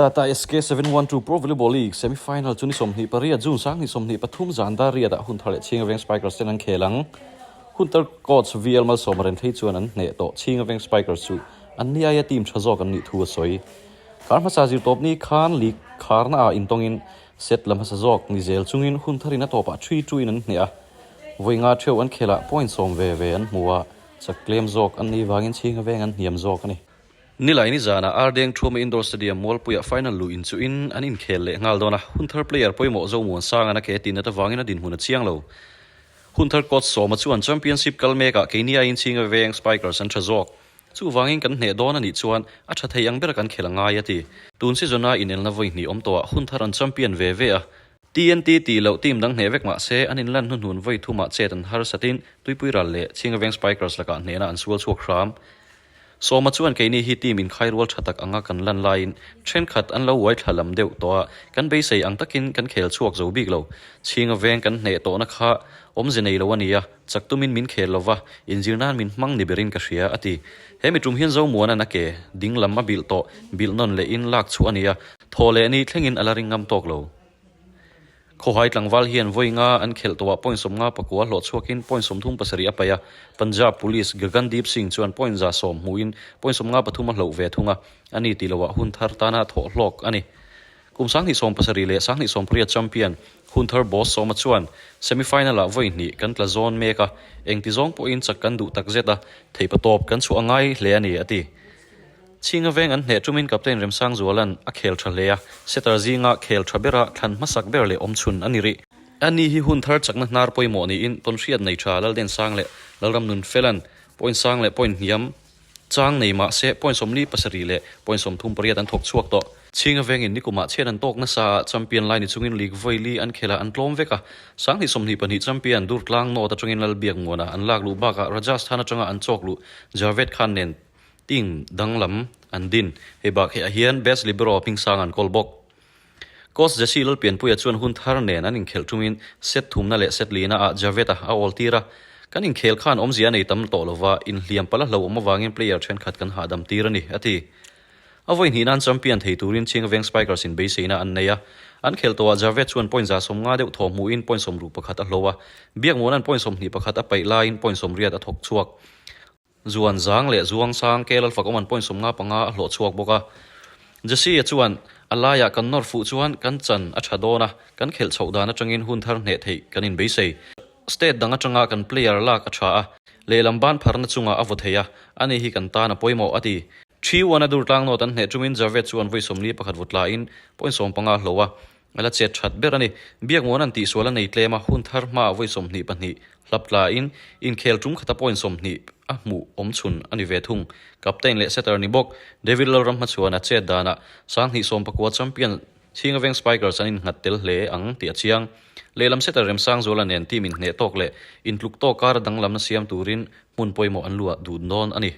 Tata SK 712 Pro Volleyball League semi-final chu ni 28 June 2023 zan dar riatah Hunthar leh Chhingaveng Spikers ten an khel ang. Hunthar coach VL Malsawma Renthei chuan an hneh tawh Chhingaveng Spikers chu an ni aia team tha zawk an nih thu a sawi. Kar hmasa zirtawpni khan league kharna ah intawngin set la hmasa zawk ni zel chungin Huntharin a tawpah three two in an hneh a. Vawi nga theuh an khelh ah point sawm ve ve an hmu a, chak tlem zawk an nih vangin Chhingaveng an hniam zawk a ni. Nilaini zanah Ardeng Thuama Indoor Stadium Mualpuiah final luh inchuhin an inkhel leh nghal dawn a, Hunthar player pawimawh Zomuansang an a ke tin nat avangin a dinhmun a chiang lo. Hunthar coach Sawma chuan Championship kal mekah keini aiin Chhinga Veng Spikers an tha zawk. Chuvangin kan hneh dawn a nih chuan a tha thei ang bera kan khel a ngai a ti. Tun season-a inelna vawi hnih awm tawhah Hunthar an champion ve ve a, TNT tih loh team dang hneh vek mah se an inlan hnuhnun vawi thumah chet an harsatin Tuipui ral leh Chhinga Veng Spikers lakah hnehna an sual chhuak hram. Sawma chuan keini hi team inkhai rual tha tak anga kan lan laiin thenkhat an lo uai thla lam deuh tawh a, kan beisei ang takin kan khel chhuak zo bik lo. Chhinga veng kan hneh tawhna kha awmze nei lo a ni a, chak tumin min khel lo va, inzir nan min hmang ni berin ka hria, a ti. He mi tum hian Zomuana'n a ke ding lam a bilh tawh, bilh nawn lehin lak chhuah a ni a, thaw leh ni thlengin a la ring ngam tawk lo. Khawhai tlangval hian vawi nga an khelh tawhah point 50 pakua hlawh chhuakin point 37 a paih a, Punjab Police Gagandeep Singh chuan point 110 hmuhin point 53 a hloh ve thung a, a ni tih loah hun thar tana thawh hlawk a ni. Kum 2017 leh 2018 champion Hunthar Boss Sawma chuan semi-final-ah vawi hnih kan tla zawn mek a, engti zawng pawhin chak kan duh takzet a, theihpatawp kan chhuah a ngai hle a ni, a ti. Chhinga veng an hneh tumin captain Remsangzuala'n a khel tha hle a, setter zinga khel tha bera thlan hmasak ber leh awmchhun a ni rih. Ani hi hun thar chakna hnar pawimawh niin tawnhriat nei tha Laldensang leh Lalram Nunfela'n point sang leh point hniam chang nei mah se point 47 leh point 38 an thawk chhuak tawh. Chhinga vengin nikumah chhiat an tawk nasa a, champion lai ni chungin league vawi li an khelh a an tlawm vek a, 2022 champion Durtlang North atangin Lalbiakmuana an lak luh bakah Rajasthan atanga an chawk luh Javed Khan nen Team danglam an din. Hei bak heh ah hian Best Libero hmingsang an kawl bawk. Coach Jesse Lalpianpuia chuan hun thar nen an inkhelh ṭungin set thumna leh set lina ah Javed-a a awl tir a. Kan inkhel khan awmzia a nei tam tawh lova, inhliam palh a hlauhawm avangin player ṭhenkhat kan hahdam tir a ni, a ti. A vawi hnih nan champion thei turin Chingaveng Spikers in beiseina an nei a. An khelh tawhah Javed chuan point 150 deuh thaw hmuhin point 61 a hlo a. Biakmuana'n point 21 a paih laiin point 80 a thawk chhuak. Zuan zang leh zuang sang Kel Alpha Command point 55 a hlawh chhuak bawk a. Jesse-a chuan, A laiah kan nawr fuh chuan kan chan a tha dawn a, kan khelh chhoh dan atangin hun thar hneh theih kan inbeisei. State dang atanga kan player lak a tha a, lehlam ban pharna chungah a vaw thei a, ani hi kan tan a pawimawh, a ti. Thi uana dur tlangnawt an hneh chungin Javed chuan vawi 41 vaw tlain point 15 a hloh a, A la chet that ber a ni. Biakmuan an tihsual a nei tlem a, hun thar hmaah vawi 22 hlap tlain inkhel tum khata point 20 a hmuh awm chhun a ni ve thung. Captain leh setter ni bawk David Lalram hmachhuana chet danah 2019 champion Chhingaveng Spikers an innghat tel hle ang tih a chiang. Lehlam setter Remsangzuala nen team inhneh tawk leh intluk tawk kara danglamna siam turin hmun pawimawh an luah dun dawn a ni.